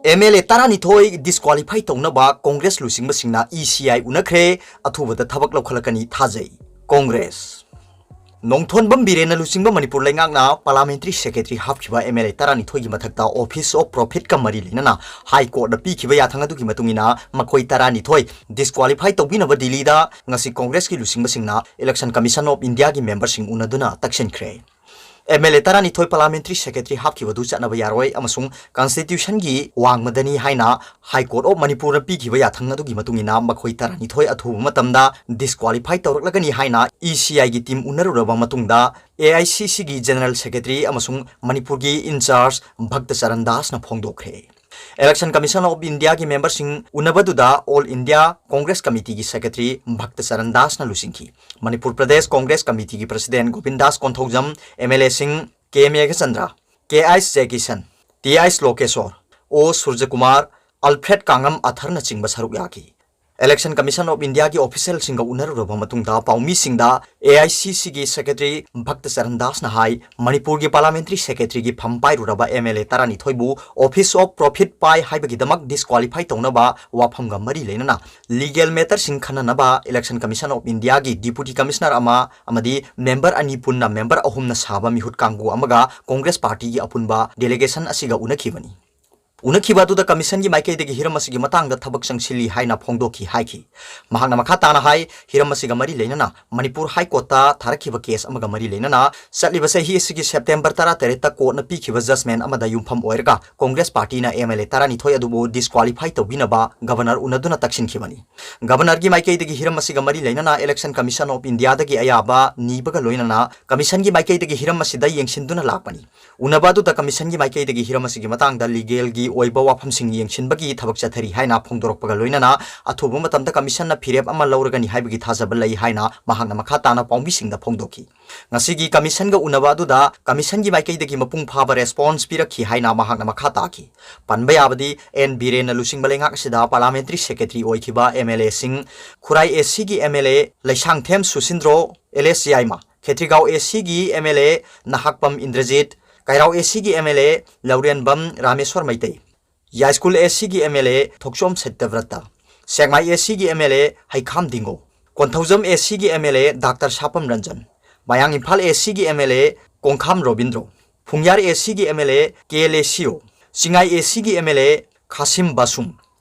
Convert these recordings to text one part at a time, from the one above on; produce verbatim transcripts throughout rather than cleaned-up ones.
M L ꯑꯦ ꯇꯔꯥꯅꯤꯊꯣꯏ disqualify ꯇꯧꯅꯕ Congress ꯂꯨꯆꯤꯡꯕꯁꯤꯡꯅ E C I ꯎꯅꯈ꯭ꯔꯦ, ꯑꯊꯨꯕꯗ ꯊꯕꯛ ꯂꯧꯈꯠꯂꯛꯀꯅꯤ ꯊꯥꯖꯩ꯫ ꯀꯣꯡꯒ꯭ꯔꯦꯁ꯫ ꯅꯣꯡꯊꯣꯟꯕꯝ ꯕꯤꯔꯦꯟꯅ ꯂꯨꯆꯤꯡꯕ ꯃꯅꯤꯄꯨꯔ ꯂꯩꯉꯥꯛꯅ ꯄꯥꯔꯂꯥꯃꯦꯟꯇꯔꯤ ꯁꯦꯀ꯭ꯔꯦꯇꯔꯤ ꯍꯥꯞꯈꯤꯕ ꯑꯦꯝ ꯑꯦꯜ ꯑꯦ ꯇꯔꯥꯅꯤꯊꯣꯏꯒꯤ ꯃꯊꯛꯇ ꯑꯣꯐꯤꯁ ꯑꯣꯐ ꯄ꯭ꯔꯣꯐꯤꯠꯀ ꯃꯔꯤ ꯂꯩꯅꯅ ꯍꯥꯏ ꯀꯣꯔꯠꯅ ꯄꯤꯈꯤꯕ ꯌꯥꯊꯪ ꯑꯗꯨꯒꯤ ꯃꯇꯨꯡ ꯏꯟꯅ ꯃꯈꯣꯏ ꯇꯔꯥꯅꯤꯊꯣꯏ ꯗꯤꯁꯀ꯭ꯋꯥꯂꯤꯐꯥꯏ ꯇꯧꯕꯤꯅꯕ ꯗꯤꯜꯂꯤꯗ ꯉꯁꯤ ꯀꯣꯡꯒ꯭ꯔꯦꯁꯀꯤ ꯂꯨꯆꯤꯡꯕꯁꯤꯡꯅ ꯏꯂꯦꯛꯁꯟ ꯀꯃꯤꯁꯟ ꯑꯣꯐ ꯏꯟꯗꯤꯌꯥꯒꯤ ꯃꯦꯝꯕꯔꯁꯤꯡ ꯎꯅꯗꯨꯅ ꯇꯛꯁꯤꯟꯈ꯭ꯔꯦ꯫ ꯑꯦꯝ ꯑꯦꯜ ꯑꯦ ꯇꯔꯥꯅꯤꯊꯣꯏ ꯄꯥꯔꯂꯥꯃꯦꯟꯇꯔꯤ ꯁꯦꯀ꯭ꯔꯦꯇꯔꯤ ꯍꯥꯞꯈꯤꯕꯗꯨ ꯆꯠꯅꯕ ꯌꯥꯔꯣꯏ ꯑꯃꯁꯨꯡ ꯀꯟꯁꯇꯤꯇ꯭ꯌꯨꯁꯟꯒꯤ ꯋꯥꯡꯃꯗꯅꯤ ꯍꯥꯏꯅ ꯍꯥꯏ ꯀꯣꯔꯠ ꯑꯣꯐ ꯃꯅꯤꯄꯨꯔꯅ ꯄꯤꯈꯤꯕ ꯌꯥꯊꯪ ꯑꯗꯨꯒꯤ ꯃꯇꯨꯡ ꯏꯟꯅ ꯃꯈꯣꯏ ꯇꯔꯥꯅꯤꯊꯣꯏ ꯑꯊꯨꯕ ꯃꯇꯝꯗ ꯗꯤꯁꯀ꯭ꯋꯥꯂꯤꯐꯥꯏ ꯇꯧꯔꯛꯂꯒꯅꯤ ꯍꯥꯏꯅ ꯏ ꯁꯤ ꯑꯥꯏꯒꯤ ꯇꯤꯝ ꯎꯅꯔꯨꯔꯕ ꯃꯇꯨꯡꯗ ꯑꯦ ꯑꯥꯏ ꯁꯤ ꯁꯤꯒꯤ ꯖꯦꯅꯔꯦꯜ ꯁꯦꯀ꯭ꯔꯦꯇꯔꯤ ꯑꯃꯁꯨꯡ ꯃꯅꯤꯄꯨꯔꯒꯤ ꯏꯟꯆꯥꯔꯖ ꯚꯛꯇ ꯆꯔꯟ ꯗꯥꯁꯅ ꯐꯣꯡꯗꯣꯛꯈ꯭ꯔꯦ꯫ ꯏꯂꯦꯛꯁꯟ ꯀꯃꯤꯁꯟ ꯑꯣꯐ ꯏꯟꯗꯤꯌꯥꯒꯤ ꯃꯦꯝꯕꯔꯁꯤꯡ ꯎꯅꯕꯗꯨꯗ ꯑꯣꯜ ꯏꯟꯗꯤꯌꯥ ꯀꯣꯡꯒ꯭ꯔꯦꯁ ꯀꯃꯤꯇꯤꯒꯤ ꯁꯦꯀ꯭ꯔꯦꯇꯔꯤ ꯚꯛꯇ ꯆꯔꯟ ꯗꯥꯁꯅ ꯂꯨꯆꯤꯡꯈꯤ꯫ ꯃꯅꯤꯄꯨꯔ ꯄ꯭ꯔꯗꯦꯁ ꯀꯣꯡꯒ꯭ꯔꯦꯁ ꯀꯃꯤꯇꯤꯒꯤ president Govindas Konthoujam, M L ꯑꯦꯁꯤꯡ K Meghachandra, K H Jekishan, T H Lokeshwar, O Surjakumar, Alfred ꯀꯥꯡꯉꯝ ꯑꯊꯔꯅꯆꯤꯡꯕ ꯁꯔꯨꯛ ꯌꯥꯈꯤ꯫ ꯏꯂꯦꯛꯁꯟ ꯀꯃꯤꯁꯟ ꯑꯣꯐ ꯏꯟꯗꯤꯌꯥꯒꯤ ꯑꯣꯐꯤꯁꯤꯌꯦꯜꯁꯤꯡꯒ ꯎꯅꯔꯨꯔꯕ ꯃꯇꯨꯡꯗ ꯄꯥꯎꯃꯤꯁꯤꯡꯗ ꯑꯦ ꯑꯥꯏ ꯁꯤ ꯁꯤꯒꯤ ꯁꯦꯀ꯭ꯔꯦꯇꯔꯤ ꯚꯛꯇ ꯆꯔꯟ ꯗꯥꯁꯅ ꯍꯥꯏ, ꯃꯅꯤꯄꯨꯔꯒꯤ ꯄꯥꯔꯂꯥꯃꯦꯟꯇꯔꯤ ꯁꯦꯀ꯭ꯔꯦꯇꯔꯤꯒꯤ ꯐꯝ ꯄꯥꯏꯔꯨꯔꯕ ꯑꯦꯝ ꯑꯦꯜ ꯑꯦ ꯇꯔꯥꯅꯤꯊꯣꯏꯕꯨ ꯑꯣꯐꯤꯁ ꯑꯣꯐ ꯄ꯭ꯔꯣꯐꯤꯠ ꯄꯥꯏ ꯍꯥꯏꯕꯒꯤꯗꯃꯛ ꯗꯤꯁꯀ꯭ꯋꯥꯂꯤꯐꯥꯏ ꯇꯧꯅꯕ ꯋꯥꯐꯝꯒ ꯃꯔꯤ ꯂꯩꯅꯅ ꯂꯤꯒꯦꯜ ꯃꯦꯇꯔꯁꯤꯡ ꯈꯟꯅꯅꯕ ꯏꯂꯦꯛꯁꯟ ꯀꯃꯤꯁꯟ ꯑꯣꯐ ꯏꯟꯗꯤꯌꯥꯒꯤ ꯗꯤꯄꯨꯇꯤ ꯀꯃꯤꯁꯅꯔ ꯑꯃ ꯑꯃꯗꯤ ꯃꯦꯝꯕꯔ ꯑꯅꯤ ꯄꯨꯟꯅ ꯃꯦꯝꯕꯔ ꯑꯍꯨꯝꯅ ꯁꯥꯕ ꯃꯤꯍꯨꯠ ꯀꯥꯡꯕꯨ ꯑꯃꯒ ꯀꯣꯡꯒ꯭ꯔꯦꯁ ꯄꯥꯔꯇꯤꯒꯤ ꯑꯄꯨꯟꯕ ꯗꯦꯂꯦꯒꯦꯁꯟ ꯑꯁꯤꯒ ꯎꯅꯈꯤꯕꯅꯤ꯫ ꯎꯅꯈꯤꯕ ꯑꯗꯨꯗ ꯀꯃꯤꯁꯟꯒꯤ ꯃꯥꯏꯀꯩꯗꯒꯤ ꯍꯤꯔꯝ ꯑꯁꯤꯒꯤ ꯃꯇꯥꯡꯗ ꯊꯕꯛ ꯆꯪꯁꯤꯜꯂꯤ ꯍꯥꯏꯅ ꯐꯣꯡꯗꯣꯛꯈꯤ ꯍꯥꯏꯈꯤ꯫ ꯃꯍꯥꯛꯅ ꯃꯈꯥ ꯇꯥꯅ ꯍꯥꯏ, ꯍꯤꯔꯝ ꯑꯁꯤꯒ ꯃꯔꯤ ꯂꯩꯅꯅ ꯃꯅꯤꯄꯨꯔ ꯍꯥꯏ ꯀꯣꯔꯠꯇ ꯊꯥꯔꯛꯈꯤꯕ ꯀꯦꯁ ꯑꯃꯒ ꯃꯔꯤ ꯂꯩꯅꯅ ꯆꯠꯂꯤꯕ ꯆꯍꯤ ꯑꯁꯤꯒꯤ ꯁꯦꯞꯇꯦꯝꯕꯔ ꯇꯔꯥꯇꯔꯦꯠꯇ ꯀꯣꯔꯠꯅ ꯄꯤꯈꯤꯕ ꯖꯖꯃꯦꯟ ꯑꯃꯗ ꯌꯨꯝꯐꯝ ꯑꯣꯏꯔꯒ ꯀꯣꯡꯒ꯭ꯔꯦꯁ ꯄꯥꯔꯇꯤꯅ ꯑꯦꯝ ꯑꯦꯜ ꯑꯦ ꯇꯔꯥꯅꯤꯊꯣꯏ ꯑꯗꯨꯕꯨ ꯗꯤꯁꯀ꯭ꯋꯥꯂꯤꯐꯥꯏ ꯇꯧꯕꯤꯅꯕ ꯒꯕꯔꯅꯔ ꯎꯅꯗꯨꯅ ꯇꯛꯁꯤꯟꯈꯤꯕꯅꯤ꯫ ꯒꯕꯔꯅꯔꯒꯤ ꯃꯥꯏꯀꯩꯗꯒꯤ ꯍꯤꯔꯝ ꯑꯁꯤꯒ ꯃꯔꯤ ꯂꯩꯅꯅ ꯏꯂꯦꯛꯁꯟ ꯀꯃꯤꯁꯟ ꯑꯣꯐ ꯏꯟꯗꯤꯌꯥꯗꯒꯤ ꯑꯌꯥꯕ ꯅꯤꯕꯒ ꯂꯣꯏꯅꯅ ꯀꯃꯤꯁꯟꯒꯤ ꯃꯥꯏꯀꯩꯗꯒꯤ ꯍꯤꯔꯝ ꯑꯁꯤꯗ ꯌꯦꯡꯁꯤꯟꯗꯨꯅ ꯂꯥꯛꯄꯅꯤ꯫ ꯎꯅꯕ ꯑꯗꯨꯗ ꯀꯃꯤꯁꯟꯒꯤ ꯃꯥꯏꯀꯩꯗꯒꯤ ꯍꯤꯔꯝ ꯑꯁꯤꯒꯤ ꯃꯇꯥꯡꯗ ꯂꯤꯒꯦꯜꯒꯤ ꯑꯣꯏꯕ ꯋꯥꯐꯝꯁꯤꯡ ꯌꯦꯡꯁꯤꯟꯕꯒꯤ ꯊꯕꯛ ꯆꯠꯊꯔꯤ ꯍꯥꯏꯅ ꯐꯣꯡꯗꯣꯔꯛꯄꯒ ꯂꯣꯏꯅꯅ ꯑꯊꯨꯕ ꯃꯇꯝꯗ ꯀꯃꯤꯁꯟꯅ ꯐꯤꯔꯦꯞ ꯑꯃ ꯂꯧꯔꯒꯅꯤ ꯍꯥꯏꯕꯒꯤ ꯊꯥꯖꯕ ꯂꯩ ꯍꯥꯏꯅ ꯃꯍꯥꯛꯅ ꯃꯈꯥ ꯇꯥꯅ ꯄꯥꯎꯃꯤꯁꯤꯡꯗ ꯐꯣꯡꯗꯣꯛꯈꯤ꯫ ꯉꯁꯤꯒꯤ ꯀꯃꯤꯁꯟꯒ ꯎꯅꯕ ꯑꯗꯨꯗ ꯀꯃꯤꯁꯟꯒꯤ ꯃꯥꯏꯀꯩꯗꯒꯤ ꯃꯄꯨꯡ ꯐꯥꯕ ꯔꯦꯁꯄꯣꯟꯁ ꯄꯤꯔꯛꯈꯤ ꯍꯥꯏꯅ ꯃꯍꯥꯛꯅ ꯃꯈꯥ ꯇꯥꯈꯤ꯫ ꯄꯟꯕ ꯌꯥꯕꯗꯤ ꯑꯦꯟ ꯕꯤꯔꯦꯟꯅ ꯂꯨꯆꯤꯡꯕ ꯂꯩꯉꯥꯛ ꯑꯁꯤꯗ ꯄꯥꯔꯂꯥꯃꯦꯟꯇꯔꯤ ꯁꯦꯀ꯭ꯔꯦꯇꯔꯤ ꯑꯣꯏꯈꯤꯕ ꯑꯦꯝ ꯑꯦꯜ ꯑꯦꯁꯤꯡ ꯈꯨꯔꯥꯏ ꯑꯦ ꯁꯤꯒꯤ M L A Leishangthem Susindro, L S Yaima, Khetrigao ꯑꯦ ꯁꯤꯒꯤ ꯑꯦꯝ ꯑꯦꯜ ꯑꯦ ꯅꯍꯥꯛꯄꯝ ꯏꯟꯗ꯭ꯔꯖꯤꯠ, ꯀꯩꯔꯥꯎ ꯑꯦ ꯁꯤꯒꯤ ꯑꯦꯝ ꯑꯦꯜ ꯑꯦ ꯂꯧꯔꯦꯟꯕꯝ ꯔꯥꯃꯦꯁ꯭ꯋꯔ ꯃꯩꯇꯩ, ꯌꯥꯏꯁ꯭ꯀꯨꯜ ꯑꯦ ꯁꯤꯒꯤ ꯑꯦꯝ ꯑꯦꯜ ꯑꯦ ꯊꯣꯛꯆꯣꯝ ꯁꯇ꯭ꯌꯕ꯭ꯔꯇ, ꯁꯦꯛꯃꯥꯏ ꯑꯦ ꯁꯤꯒꯤ M L A ꯍꯩꯈꯥꯝ ꯗꯤꯡꯒꯣ, Konthoujam A ꯁꯤꯒꯤ M L A doctor Sapam Ranjan, Mayang Imphal A ꯁꯤꯒꯤ M L A Kongkham Robindro, Phungyar A ꯁꯤꯒꯤ M L A K ꯂꯦꯁꯤꯌꯣ, Chingai ꯑꯦ ꯁꯤꯒꯤ ꯑꯦꯝ ꯑꯦꯜ ꯑꯦ ꯈꯥꯁꯤꯝ ꯕꯥꯁꯨꯝ,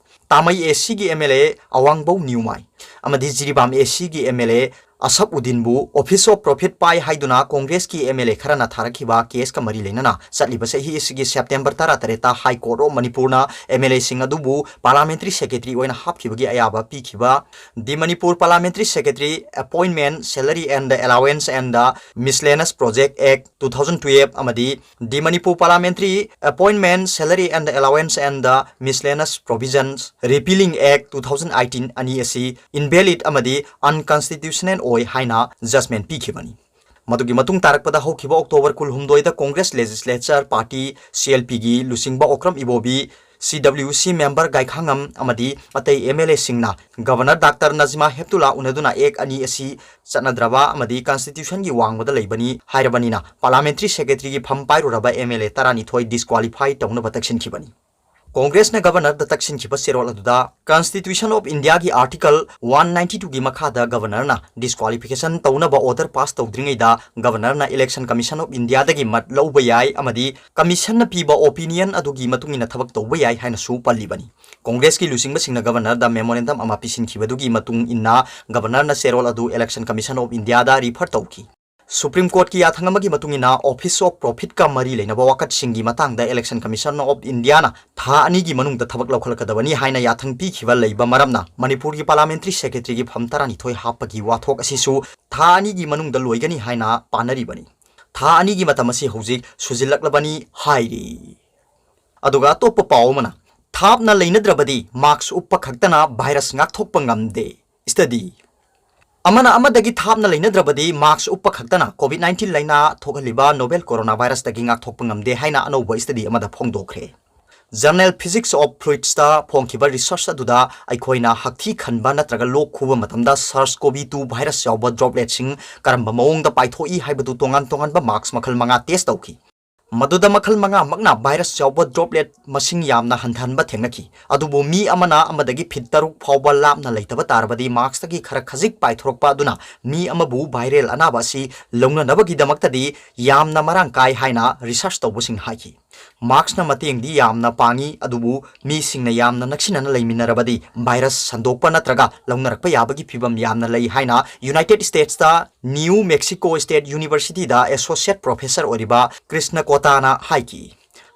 ꯇꯥꯃꯩ ꯑꯦ ꯁꯤꯒꯤ ꯑꯦꯝ ꯑꯦꯜ ꯑꯦ ꯑꯋꯥꯡꯕꯧ ꯅ꯭ꯌꯨꯃꯥꯏ ꯑꯃꯗꯤ ꯖꯤꯔꯤꯕꯥꯝ ꯑꯦ ꯁꯤꯒꯤ ꯑꯦꯝ ꯑꯦꯜ ꯑꯦ ꯑꯁꯐ ꯎꯗꯤꯟꯕꯨ office of profit ꯄꯥꯏ ꯍꯥꯏꯗꯨꯅ ꯀꯣꯡꯒ꯭ꯔꯦꯁꯀꯤ ꯑꯦꯝ ꯑꯦꯜ ꯑꯦ ꯈꯔꯅ ꯊꯥꯔꯛꯈꯤꯕ ꯀꯦꯁꯀ ꯃꯔꯤ ꯂꯩꯅꯅ ꯆꯠꯂꯤꯕ ꯆꯍꯤ ꯑꯁꯤꯒꯤ ꯁꯦꯞꯇꯦꯝꯕꯔ ꯇꯔꯥꯇꯔꯦꯠꯇ High Court of ꯃꯅꯤꯄꯨꯔꯅ ꯑꯦꯝ ꯑꯦꯜ ꯑꯦꯁꯤꯡ ꯑꯗꯨꯕꯨ parliamentary secretary ꯑꯣꯏꯅ ꯍꯥꯞꯈꯤꯕꯒꯤ ꯑꯌꯥꯕ ꯄꯤꯈꯤꯕ The Manipur Parliamentary Secretary Appointment, Salary and Allowance and the Miscellaneous Project Act two thousand twelve ꯑꯃꯗꯤ The Manipur Parliamentary Appointment, Salary and Allowance and the Miscellaneous Provisions Repealing Act two thousand eighteen ꯑꯅꯤ ꯑꯁꯤ invalid ꯑꯃꯗꯤ unconstitutional ꯑꯣꯏ ꯍꯥꯏꯅ judgment ꯄꯤꯈꯤꯕꯅꯤ꯫ ꯃꯗꯨꯒꯤ ꯃꯇꯨꯡ ꯇꯥꯔꯛꯄꯗ ꯍꯧꯈꯤꯕ October ꯀꯨꯟꯍꯨꯝꯗꯣꯏꯗ Congress Legislature Party, C L P ꯒꯤ ꯂꯨꯆꯤꯡꯕ ꯑꯣꯀ꯭ꯔꯝ ꯏꯕꯣꯕꯤ, C W C member ꯒꯥꯏꯈꯥꯉꯝ ꯑꯃꯗꯤ ꯑꯇꯩ ꯑꯦꯝ ꯑꯦꯜ ꯑꯦꯁꯤꯡꯅ ꯒꯕꯔꯅꯔ ꯗꯥꯛꯇꯔ ꯅꯖꯤꯃꯥ ꯍꯦꯞꯇꯨꯂꯥ ꯎꯅꯗꯨꯅ ꯑꯦꯛ ꯑꯅꯤ ꯑꯁꯤ ꯆꯠꯅꯗ꯭ꯔꯕ ꯑꯃꯗꯤ constitution ꯒꯤ ꯋꯥꯡꯃꯗ ꯂꯩꯕꯅꯤ ꯍꯥꯏꯔꯕꯅꯤꯅ parliamentary secretary ꯒꯤ ꯐꯝ ꯄꯥꯏꯔꯨꯔꯕ ꯑꯦꯝ ꯑꯦꯜ ꯑꯦ ꯇꯔꯥꯅꯤꯊꯣꯏ disqualify ꯇꯧꯅꯕ ꯇꯛꯁꯤꯟꯈꯤꯕꯅꯤ꯫ ꯀꯣꯡꯒ꯭ꯔꯦꯁꯅ ꯒꯕꯔꯅꯔꯗ ꯇꯛꯁꯤꯟꯈꯤꯕ ꯆꯦꯔꯣꯜ ꯑꯗꯨꯗ Constitution of India ꯒꯤ Article one ninety two ꯒꯤ ꯃꯈꯥꯗ ꯒꯕꯔꯅꯔꯅ disqualification ꯇꯧꯅꯕ order pass ꯇꯧꯗ꯭ꯔꯤꯉꯩꯗ ꯒꯕꯔꯅꯔꯅ Election Commission of India ꯗꯒꯤ ꯃꯠ ꯂꯧꯕ ꯌꯥꯏ ꯑꯃꯗꯤ commission ꯅ ꯄꯤꯕ opinion ꯑꯗꯨꯒꯤ ꯃꯇꯨꯡ ꯏꯟꯅ ꯊꯕꯛ ꯇꯧꯕ ꯌꯥꯏ ꯍꯥꯏꯅꯁꯨ ꯄꯜꯂꯤꯕꯅꯤ꯫ ꯀꯣꯡꯒ꯭ꯔꯦꯁꯀꯤ ꯂꯨꯆꯤꯡꯕꯁꯤꯡꯅ ꯒꯕꯔꯅꯔꯗ memorandum ꯑꯃ ꯄꯤꯁꯤꯟꯈꯤꯕꯗꯨꯒꯤ ꯃꯇꯨꯡ ꯏꯟꯅ ꯒꯕꯔꯅꯔꯅ ꯆꯦꯔꯣꯜ ꯑꯗꯨ Election Commission of India the refer ꯇꯧꯈꯤ꯫ Supreme Court ꯀꯤ ꯌꯥꯊꯪ ꯑꯃꯒꯤ ꯃꯇꯨꯡ ꯏꯟꯅ office of profit ꯀ ꯃꯔꯤ ꯂꯩꯅꯕ ꯋꯥꯀꯠꯁꯤꯡꯒꯤ ꯃꯇꯥꯡꯗ Election Commission of India ꯅ ꯊꯥ ꯑꯅꯤꯒꯤ ꯃꯅꯨꯡꯗ ꯊꯕꯛ ꯂꯧꯈꯠꯂꯛꯀꯗꯕꯅꯤ ꯍꯥꯏꯅ ꯌꯥꯊꯪ ꯄꯤꯈꯤꯕ ꯂꯩꯕ ꯃꯔꯝꯅ ꯃꯅꯤꯄꯨꯔꯒꯤ parliamentary secretary ꯒꯤ ꯐꯝ ꯇꯔꯥꯅꯤꯊꯣꯏ ꯍꯥꯞꯄꯒꯤ ꯋꯥꯊꯣꯛ ꯑꯁꯤꯁꯨ ꯊꯥ ꯑꯅꯤꯒꯤ ꯃꯅꯨꯡꯗ ꯂꯣꯏꯒꯅꯤ ꯍꯥꯏꯅ ꯄꯥꯅꯔꯤꯕꯅꯤ꯫ ꯊꯥ ꯑꯅꯤꯒꯤ ꯃꯇꯝ ꯑꯁꯤ ꯍꯧꯖꯤꯛ ꯁꯨꯖꯤꯜꯂꯛꯂꯕꯅꯤ ꯍꯥꯏꯔꯤ꯫ ꯑꯗꯨꯒ ꯑꯇꯣꯞꯄ ꯄꯥꯎ ꯑꯃꯅ, ꯊꯥꯞꯅ ꯂꯩꯅꯗ꯭ꯔꯕꯗꯤ mask ꯎꯞꯄ ꯈꯛꯇꯅ virus ꯉꯥꯛꯊꯣꯛꯄ ꯉꯝꯗꯦ꯫ Study꯫ ꯑꯃꯅ ꯑꯃꯗꯒꯤ ꯊꯥꯞꯅ ꯂꯩꯅꯗ꯭ꯔꯕꯗꯤ mask ꯎꯞꯄ ꯈꯛꯇꯅ COVID nineteen ꯂꯥꯏꯅꯥ ꯊꯣꯛꯍꯜꯂꯤꯕ novel coronavirus ꯇꯒꯤ ꯉꯥꯛꯊꯣꯛꯄ ꯉꯝꯗꯦ ꯍꯥꯏꯅ ꯑꯅꯧꯕ study ꯑꯃꯗ ꯐꯣꯡꯗꯣꯛꯈ꯭ꯔꯦ꯫ Journal Physics of Fluids ꯇ ꯐꯣꯡꯈꯤꯕ research ꯑꯗꯨꯗ ꯑꯩꯈꯣꯏꯅ ꯍꯛꯊꯤ ꯈꯟꯕ ꯅꯠꯇ꯭ꯔꯒ ꯂꯣꯛ ꯈꯨꯕ ꯃꯇꯝꯗ SARS-CoV two virus ꯌꯥꯎꯕ droplet ꯁꯤꯡ ꯀꯔꯝꯕ ꯃꯑꯣꯡꯗ ꯄꯥꯏꯊꯣꯛꯏ ꯍꯥꯏꯕꯗꯨ ꯇꯣꯉꯥꯟ ꯇꯣꯉꯥꯟꯕ mask ꯃꯈꯜ ꯃꯉꯥ test ꯇꯧꯈꯤ꯫ ꯃꯗꯨꯗ ꯃꯈꯜ ꯃꯉꯥꯃꯛꯅ ꯚꯥꯏꯔꯁ ꯌꯥꯎꯕ ꯗ꯭ꯔꯣꯞꯂꯦꯠ ꯃꯁꯤꯡ ꯌꯥꯝꯅ ꯍꯟꯊꯍꯟꯕ ꯊꯦꯡꯅꯈꯤ꯫ ꯑꯗꯨꯕꯨ ꯃꯤ ꯑꯃꯅ ꯑꯃꯗꯒꯤ ꯐꯤꯠ ꯇꯔꯨꯛ ꯐꯥꯎꯕ ꯂꯥꯞꯅ ꯂꯩꯇꯕ ꯇꯥꯔꯕꯗꯤ ꯃꯥꯛꯁꯇꯒꯤ ꯈꯔ ꯈꯖꯤꯛ ꯄꯥꯏꯊꯣꯔꯛꯄ ꯑꯗꯨꯅ ꯃꯤ ꯑꯃꯕꯨ ꯚꯥꯏꯔꯦꯜ ꯑꯅꯥꯕ ꯑꯁꯤ ꯂꯧꯅꯅꯕꯒꯤꯗꯃꯛꯇꯗꯤ ꯌꯥꯝꯅ ꯃꯔꯥꯡ ꯀꯥꯏ ꯍꯥꯏꯅ ꯔꯤꯁꯔꯆ ꯇꯧꯕꯁꯤꯡꯅ ꯍꯥꯏꯈꯤ꯫ ꯃꯥꯛꯁꯅ ꯃꯇꯦꯡꯗꯤ ꯌꯥꯝꯅ ꯄꯥꯡꯏ, ꯑꯗꯨꯕꯨ ꯃꯤꯁꯤꯡꯅ ꯌꯥꯝꯅ ꯅꯛꯁꯤꯟꯅꯅ ꯂꯩꯃꯤꯟꯅꯔꯕꯗꯤ ꯚꯥꯏꯔꯁ ꯁꯟꯗꯣꯛꯄ ꯅꯠꯇ꯭ꯔꯒ ꯂꯧꯅꯔꯛꯄ ꯌꯥꯕꯒꯤ ꯐꯤꯕꯝ ꯌꯥꯝꯅ ꯂꯩ ꯍꯥꯏꯅ ꯌꯨꯅꯥꯏꯇꯦꯗ ꯁ꯭ꯇꯦꯠꯁꯇ ꯅ꯭ꯌꯨ ꯃꯦꯛꯁꯤꯀꯣ ꯁ꯭ꯇꯦꯠ ꯌꯨꯅꯤꯚꯔꯁꯤꯇꯤꯗ ꯑꯦꯁꯣꯁꯤꯌꯦꯠ ꯄ꯭ꯔꯣꯐꯦꯁꯔ ꯑꯣꯏꯔꯤꯕ ꯀ꯭ꯔꯤꯁꯅ ꯀꯣꯇꯥꯅ ꯍꯥꯏꯈꯤ꯫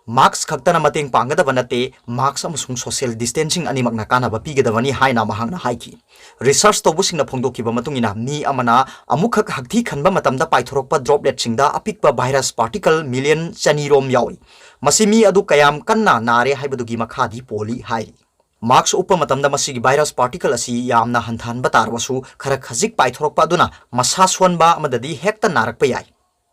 ꯃꯥꯛꯁ ꯈꯛꯇꯅ ꯃꯇꯦꯡ ꯄꯥꯡꯒꯗꯕ ꯅꯠꯇꯦ, ꯃꯥꯛꯁ ꯑꯃꯁꯨꯡ ꯁꯣꯁꯤꯌꯦꯜ ꯗꯤꯁꯇꯦꯟꯁꯤꯡ ꯑꯅꯤꯃꯛꯅ ꯀꯥꯟꯅꯕ ꯄꯤꯒꯗꯕꯅꯤ ꯍꯥꯏꯅ ꯃꯍꯥꯛꯅ ꯍꯥꯏꯈꯤ꯫ ꯔꯤꯁꯔꯆ ꯇꯧꯕꯁꯤꯡꯅ ꯐꯣꯡꯗꯣꯛꯈꯤꯕ ꯃꯇꯨꯡ ꯏꯟꯅ ꯃꯤ ꯑꯃꯅ ꯑꯃꯨꯛꯈꯛ ꯍꯛꯊꯤ ꯈꯟꯕ ꯃꯇꯝꯗ ꯄꯥꯏꯊꯣꯔꯛꯄ ꯗ꯭ꯔꯣꯞꯂꯦꯠꯁꯤꯡꯗ ꯑꯄꯤꯛꯄ ꯚꯥꯏꯔꯁ ꯄꯥꯔꯇꯤꯀꯜ ꯃꯤꯂꯤꯌꯟ ꯆꯅꯤ ꯔꯣꯝ ꯌꯥꯎꯏ꯫ ꯃꯁꯤ ꯃꯤ ꯑꯗꯨ ꯀꯌꯥꯝ ꯀꯟꯅ ꯅꯥꯔꯦ ꯍꯥꯏꯕꯗꯨꯒꯤ ꯃꯈꯥꯗꯤ ꯄꯣꯜꯂꯤ ꯍꯥꯏꯔꯤ꯫ ꯃꯥꯛꯁ ꯎꯞꯄ ꯃꯇꯝꯗ ꯃꯁꯤꯒꯤ ꯚꯥꯏꯔꯁ ꯄꯥꯔꯇꯤꯀꯜ ꯑꯁꯤ ꯌꯥꯝꯅ ꯍꯟꯊꯍꯟꯕ ꯇꯥꯔꯕꯁꯨ ꯈꯔ ꯈꯖꯤꯛ ꯄꯥꯏꯊꯣꯔꯛꯄ ꯑꯗꯨꯅ ꯃꯁꯥ ꯁꯣꯟꯕ ꯑꯃꯗꯗꯤ ꯍꯦꯛꯇ ꯅꯥꯔꯛꯄ ꯌꯥꯏ꯫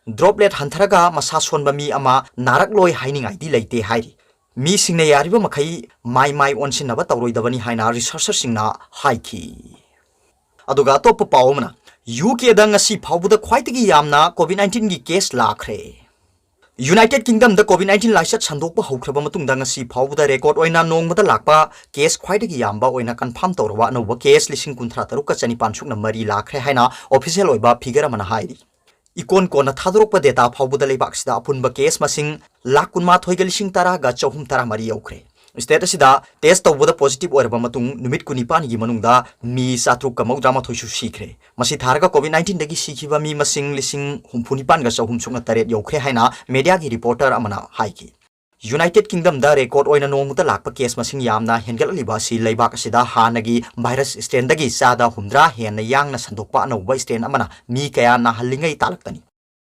ꯗ꯭ꯔꯣꯞꯂꯦꯠ ꯍꯟꯊꯔꯒ ꯃꯁꯥ ꯁꯣꯟꯕ ꯃꯤ ꯑꯃ ꯅꯥꯔꯛꯂꯣꯏ ꯍꯥꯏꯅꯤꯡꯉꯥꯏꯗꯤ ꯂꯩꯇꯦ ꯍꯥꯏꯔꯤ꯫ ꯃꯤꯁꯤꯡꯅ ꯌꯥꯔꯤꯕ ꯃꯈꯩ ꯃꯥꯏ ꯃꯥꯏ ꯑꯣꯟꯁꯤꯟꯅꯕ ꯇꯧꯔꯣꯏꯗꯕꯅꯤ ꯍꯥꯏꯅ ꯔꯤꯁꯔꯆꯔꯁꯤꯡꯅ ꯍꯥꯏꯈꯤ꯫ ꯑꯗꯨꯒ ꯑꯇꯣꯞꯄ ꯄꯥꯎ ꯑꯃꯅ, ꯌꯨ ꯀꯦꯗ ꯉꯁꯤ ꯐꯥꯎꯕꯗ ꯈ꯭ꯋꯥꯏꯗꯒꯤ ꯌꯥꯝꯅ ꯀꯣꯚꯤꯗ ꯅꯥꯏꯟꯇꯤꯟꯒꯤ ꯀꯦꯁ ꯂꯥꯛꯈ꯭ꯔꯦ꯫ ꯌꯨꯅꯥꯏꯇꯦꯗ ꯀꯤꯡꯗꯝꯗ ꯀꯣꯚꯤꯗ ꯅꯥꯏꯟꯇꯤꯟ ꯂꯥꯏꯆꯠ ꯁꯟꯗꯣꯛꯄ ꯍꯧꯈ꯭ꯔꯕ ꯃꯇꯨꯡꯗ ꯉꯁꯤ ꯐꯥꯎꯕꯗ ꯔꯦꯀꯣꯔꯗ ꯑꯣꯏꯅ ꯅꯣꯡꯃꯗ ꯂꯥꯛꯄ ꯀꯦꯁ ꯈ꯭ꯋꯥꯏꯗꯒꯤ ꯌꯥꯝꯕ ꯑꯣꯏꯅ ꯀꯟꯐꯥꯔꯝ ꯇꯧꯔꯕ ꯑꯅꯧꯕ ꯀꯦꯁ ꯂꯤꯁꯤꯡ ꯀꯨꯟꯊ꯭ꯔꯥ ꯇꯔꯨꯛꯀ ꯆꯅꯤꯄꯥꯟ ꯁꯨꯞꯅ ꯃꯔꯤ ꯂꯥꯛꯈ꯭ꯔꯦ ꯍꯥꯏꯅ ꯑꯣꯐꯤꯁꯤꯌꯦꯜ ꯑꯣꯏꯕ ꯐꯤꯒꯔ ꯑꯃꯅ ꯍꯥꯏꯔꯤ꯫ ꯏꯀꯣꯟ ꯀꯣꯟꯅ ꯊꯥꯗꯣꯔꯛꯄ ꯗꯦꯇꯥ ꯐꯥꯎꯕꯗ ꯂꯩꯕꯥꯛꯁꯤꯗ ꯑꯄꯨꯟꯕ ꯀꯦꯁ ꯃꯁꯤꯡ ꯂꯥꯈ ꯀꯨꯟꯃꯥꯊꯣꯏꯒ ꯂꯤꯁꯤꯡ ꯇꯔꯥꯒ ꯆꯍꯨꯝ ꯇꯔꯥꯃꯔꯤ ꯌꯧꯈ꯭ꯔꯦ꯫ ꯁ꯭ꯇꯦꯠ ꯑꯁꯤꯗ ꯇꯦꯁ ꯇꯧꯕꯗ ꯄꯣꯖꯤꯇꯤꯚ ꯑꯣꯏꯔꯕ ꯃꯇꯨꯡ ꯅꯨꯃꯤꯠ ꯀꯨꯟꯅꯤꯄꯥꯟꯒꯤ ꯃꯅꯨꯡꯗ ꯃꯤ ꯆꯥꯇ꯭ꯔꯨꯛꯀ ꯃꯧꯗ꯭ꯔꯥꯃꯥꯊꯣꯏꯁꯨ ꯁꯤꯈ꯭ꯔꯦ꯫ ꯃꯁꯤ ꯊꯥꯔꯒ ꯀꯣꯚꯤꯗ ꯅꯥꯏꯟꯇꯤꯟꯗꯒꯤ ꯁꯤꯈꯤꯕ ꯃꯤ ꯃꯁꯤꯡ ꯂꯤꯁꯤꯡ ꯍꯨꯝꯐꯨ ꯅꯤꯄꯥꯟꯒ ꯆꯍꯨꯝ ꯁꯨꯞꯅ ꯇꯔꯦꯠ ꯌꯧꯈ꯭ꯔꯦ ꯍꯥꯏꯅ ꯃꯦꯗꯤꯌꯥꯒꯤ ꯔꯤꯄꯣꯔꯇꯔ ꯑꯃꯅ ꯍꯥꯏꯈꯤ꯫ ꯌꯨꯅꯥꯏꯇꯦꯗ ꯀꯤꯡꯗꯝꯗ ꯔꯦꯀꯣꯔꯗ ꯑꯣꯏꯅ ꯅꯣꯡꯃꯗ ꯂꯥꯛꯄ ꯀꯦꯁ ꯃꯁꯤꯡ ꯌꯥꯝꯅ ꯍꯦꯟꯒꯠꯂꯛꯂꯤꯕ ꯑꯁꯤ ꯂꯩꯕꯥꯛ ꯑꯁꯤꯗ ꯍꯥꯟꯅꯒꯤ ꯚꯥꯏꯔꯁ ꯁ꯭ꯇ꯭ꯔꯦꯟꯗꯒꯤ ꯆꯥꯗ ꯍꯨꯝꯗ꯭ꯔꯥ ꯍꯦꯟꯅ ꯌꯥꯡꯅ ꯁꯟꯗꯣꯛꯄ ꯑꯅꯧꯕ ꯁ꯭ꯇ꯭ꯔꯦꯟ ꯑꯃꯅ ꯃꯤ ꯀꯌꯥ ꯅꯥꯍꯜꯂꯤꯉꯩ ꯇꯥꯂꯛꯇꯅꯤ꯫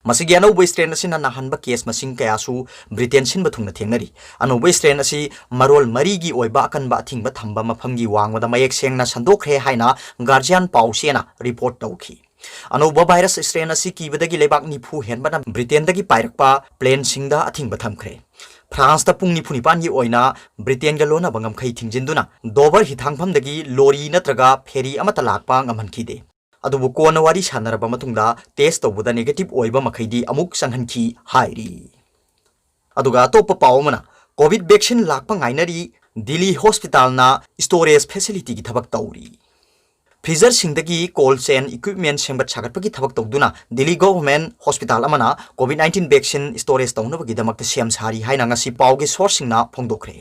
ꯃꯁꯤꯒꯤ ꯑꯅꯧꯕ ꯁ꯭ꯇ꯭ꯔꯦꯟ ꯑꯁꯤꯅ ꯅꯥꯍꯟꯕ ꯀꯦꯁ ꯃꯁꯤꯡ ꯀꯌꯥꯁꯨ ꯕ꯭ꯔꯤꯇꯦꯟ ꯁꯤꯟꯕ ꯊꯨꯡꯅ ꯊꯦꯡꯅꯔꯤ꯫ ꯑꯅꯧꯕ ꯁ꯭ꯇ꯭ꯔꯦꯟ ꯑꯁꯤ ꯃꯔꯣꯜ ꯃꯔꯤꯒꯤ ꯑꯣꯏꯕ ꯑꯀꯟꯕ ꯑꯊꯤꯡꯕ ꯊꯝꯕ ꯃꯐꯝꯒꯤ ꯋꯥꯡꯃꯗ ꯃꯌꯦꯛ ꯁꯦꯡꯅ ꯁꯟꯗꯣꯛꯈ꯭ꯔꯦ ꯍꯥꯏꯅ ꯒꯥꯔꯖꯤꯌꯥꯟ ꯄꯥꯎ ꯆꯦꯅ ꯔꯤꯄꯣꯔꯠ ꯇꯧꯈꯤ꯫ ꯑꯅꯧꯕ ꯚꯥꯏꯔꯁ ꯁ꯭ꯇ꯭ꯔꯦꯟ ꯑꯁꯤ ꯀꯤꯕꯗꯒꯤ ꯂꯩꯕꯥꯛ ꯅꯤꯐꯨ ꯍꯦꯟꯕꯅ ꯕ꯭ꯔꯤꯇꯦꯟꯗꯒꯤ ꯄꯥꯏꯔꯛꯄ ꯄ꯭ꯂꯦꯟꯁꯤꯡꯗ ꯑꯊꯤꯡꯕ ꯊꯝꯈ꯭ꯔꯦ꯫ ꯐ꯭ꯔꯥꯟꯁꯇ ꯄꯨꯡ ꯅꯤꯐꯨ ꯅꯤꯄꯥꯟꯒꯤ ꯑꯣꯏꯅ ꯕ꯭ꯔꯤꯇꯦꯟꯒ ꯂꯣꯟꯅꯕ ꯉꯝꯈꯩ ꯊꯤꯡꯖꯤꯟꯗꯨꯅ ꯗꯣꯚꯔ ꯍꯤꯊꯥꯡꯐꯝꯗꯒꯤ ꯂꯣꯔꯤ ꯅꯠꯇ꯭ꯔꯒ ꯐꯦꯔꯤ ꯑꯃꯠꯇ ꯂꯥꯛꯄ ꯉꯝꯍꯟꯈꯤꯗꯦ꯫ ꯑꯗꯨꯕꯨ ꯀꯣꯟꯅ ꯋꯥꯔꯤ ꯁꯥꯟꯅꯔꯕ ꯃꯇꯨꯡꯗ ꯇꯦꯁ ꯇꯧꯕꯗ ꯅꯦꯒꯦꯇꯤꯚ ꯑꯣꯏꯕ ꯃꯈꯩꯗꯤ ꯑꯃꯨꯛ ꯆꯪꯍꯟꯈꯤ ꯍꯥꯏꯔꯤ꯫ ꯑꯗꯨꯒ ꯑꯇꯣꯞꯄ ꯄꯥꯎ ꯑꯃꯅ, COVID vaccine ꯂꯥꯛꯄ ꯉꯥꯏꯅꯔꯤ, ꯗꯤꯜꯂꯤ ꯍꯣꯁꯄꯤꯇꯥꯜꯅ storage facilityꯒꯤ ꯊꯕꯛ ꯇꯧꯔꯤ꯫ Freezerꯁꯤꯡꯗꯒꯤ cold chain equipment ꯁꯦꯝꯒꯠ ꯁꯥꯒꯠꯄꯒꯤ ꯊꯕꯛ ꯇꯧꯗꯨꯅ ꯗꯤꯜꯂꯤ government hospital ꯑꯃꯅ COVID nineteen vaccine storage ꯇꯧꯅꯕꯒꯤꯗꯃꯛꯇ ꯁꯦꯝ ꯁꯥꯔꯤ ꯍꯥꯏꯅ ꯉꯁꯤ ꯄꯥꯎꯒꯤ sourceꯁꯤꯡꯅ ꯐꯣꯡꯗꯣꯛꯈ꯭ꯔꯦ꯫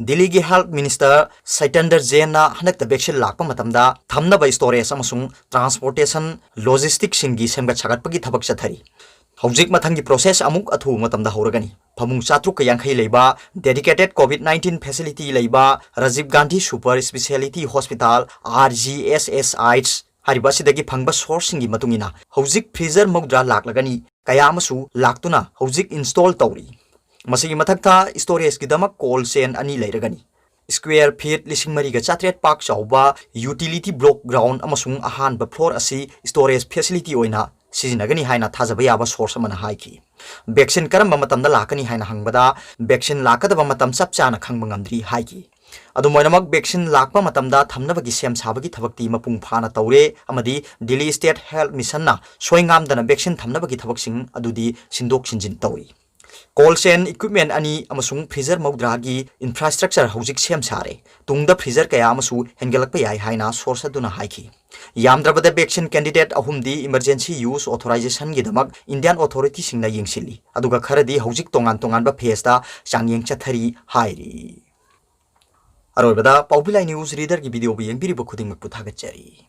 ꯗꯤꯜꯂꯤꯒꯤ health minister ꯁꯩꯇꯟꯗꯔ ꯖꯦꯟꯅ ꯍꯟꯗꯛꯇ vaccine ꯂꯥꯛꯄ ꯃꯇꯝꯗ ꯊꯝꯅꯕ storage ꯑꯃꯁꯨꯡ transportation logisticꯁꯤꯡꯒꯤ ꯁꯦꯝꯒꯠ ꯁꯥꯒꯠꯄꯒꯤ ꯊꯕꯛ ꯆꯠꯊꯔꯤ꯫ ꯍꯧꯖꯤꯛ ꯃꯊꯪꯒꯤ process ꯑꯃꯨꯛ ꯑꯊꯨꯕ ꯃꯇꯝꯗ ꯍꯧꯔꯒꯅꯤ꯫ ꯐꯃꯨꯡ ꯆꯥꯇ꯭ꯔꯨꯛꯀ ꯌꯥꯡꯈꯩ ꯂꯩꯕ dedicated COVID nineteen facility ꯂꯩꯕ Rajiv Gandhi Super Speciality Hospital, RGSSI, ꯍꯥꯏꯔꯤꯕ ꯑꯁꯤꯗꯒꯤ ꯐꯪꯕ sourceꯁꯤꯡꯒꯤ ꯃꯇꯨꯡ ꯏꯟꯅ ꯍꯧꯖꯤꯛ freezer ꯃꯧꯗ꯭ꯔꯥ ꯂꯥꯛꯂꯒꯅꯤ, ꯀꯌꯥ ꯑꯃꯁꯨ ꯂꯥꯛꯇꯨꯅ ꯍꯧꯖꯤꯛ install ꯇꯧꯔꯤ꯫ ꯃꯁꯤꯒꯤ ꯃꯊꯛꯇ storageꯀꯤꯗꯃꯛ cold chain ꯑꯅꯤ ꯂꯩꯔꯒꯅꯤ꯫ Square feet ꯂꯤꯁꯤꯡ ꯃꯔꯤꯒ ꯆꯥꯇ꯭ꯔꯦꯠ ꯄꯥꯛ ꯆꯥꯎꯕ utility block ground ꯑꯃꯁꯨꯡ ꯑꯍꯥꯟꯕ floor ꯑꯁꯤ storage facility ꯑꯣꯏꯅ ꯁꯤꯖꯤꯟꯅꯒꯅꯤ ꯍꯥꯏꯅ ꯊꯥꯖꯕ ꯌꯥꯕ source ꯑꯃꯅ ꯍꯥꯏꯈꯤ꯫ Vaccine ꯀꯔꯝꯕ ꯃꯇꯝꯗ ꯂꯥꯛꯀꯅꯤ ꯍꯥꯏꯅ ꯍꯪꯕꯗ, vaccine ꯂꯥꯛꯀꯗꯕ ꯃꯇꯝ ꯆꯞ ꯆꯥꯅ ꯈꯪꯕ ꯉꯝꯗ꯭ꯔꯤ ꯍꯥꯏꯈꯤ꯫ ꯑꯗꯨꯝ ꯑꯣꯏꯅꯃꯛ, vaccine ꯂꯥꯛꯄ ꯃꯇꯝꯗ ꯊꯝꯅꯕꯒꯤ ꯁꯦꯝ ꯁꯥꯕꯒꯤ ꯊꯕꯛꯇꯤ ꯃꯄꯨꯡ ꯐꯥꯅ ꯇꯧꯔꯦ ꯑꯃꯗꯤ Delhi State Health Missionꯅ ꯁꯣꯏꯉꯥꯝꯗꯅ vaccine ꯊꯝꯅꯕꯒꯤ ꯊꯕꯛꯁꯤꯡ ꯑꯗꯨꯗꯤ ꯁꯤꯟꯗꯣꯛ ꯁꯤꯟꯖꯤꯟ ꯇꯧꯔꯤ꯫ Cold chain equipment ꯑꯅꯤ ꯑꯃꯁꯨꯡ freezer ꯃꯧꯗ꯭ꯔꯥꯒꯤ infrastructure ꯍꯧꯖꯤꯛ ꯁꯦꯝ ꯁꯥꯔꯦ꯫ ꯇꯨꯡꯗ freezer ꯀꯌꯥ ꯑꯃꯁꯨ ꯍꯦꯟꯒꯠꯂꯛꯄ ꯌꯥꯏ ꯍꯥꯏꯅ source ꯑꯗꯨꯅ ꯍꯥꯏꯈꯤ꯫ ꯌꯥꯝꯗ꯭ꯔꯕꯗ vaccine candidate ꯑꯍꯨꯝꯗꯤ emergency use authorizationꯒꯤꯗꯃꯛ Indian authorityꯁꯤꯡꯅ ꯌꯦꯡꯁꯤꯜꯂꯤ, ꯑꯗꯨꯒ ꯈꯔꯗꯤ ꯍꯧꯖꯤꯛ ꯇꯣꯉꯥꯟ ꯇꯣꯉꯥꯟꯕ phaseꯇ ꯆꯥꯡꯌꯦꯡ ꯆꯠꯊꯔꯤ ꯍꯥꯏꯔꯤ꯫ ꯑꯔꯣꯏꯕꯗ Paobillai News Readerꯒꯤ videoꯕꯨ ꯌꯦꯡꯕꯤꯔꯤꯕ ꯈꯨꯗꯤꯡꯃꯛꯄꯨ ꯊꯥꯒꯠꯆꯔꯤ꯫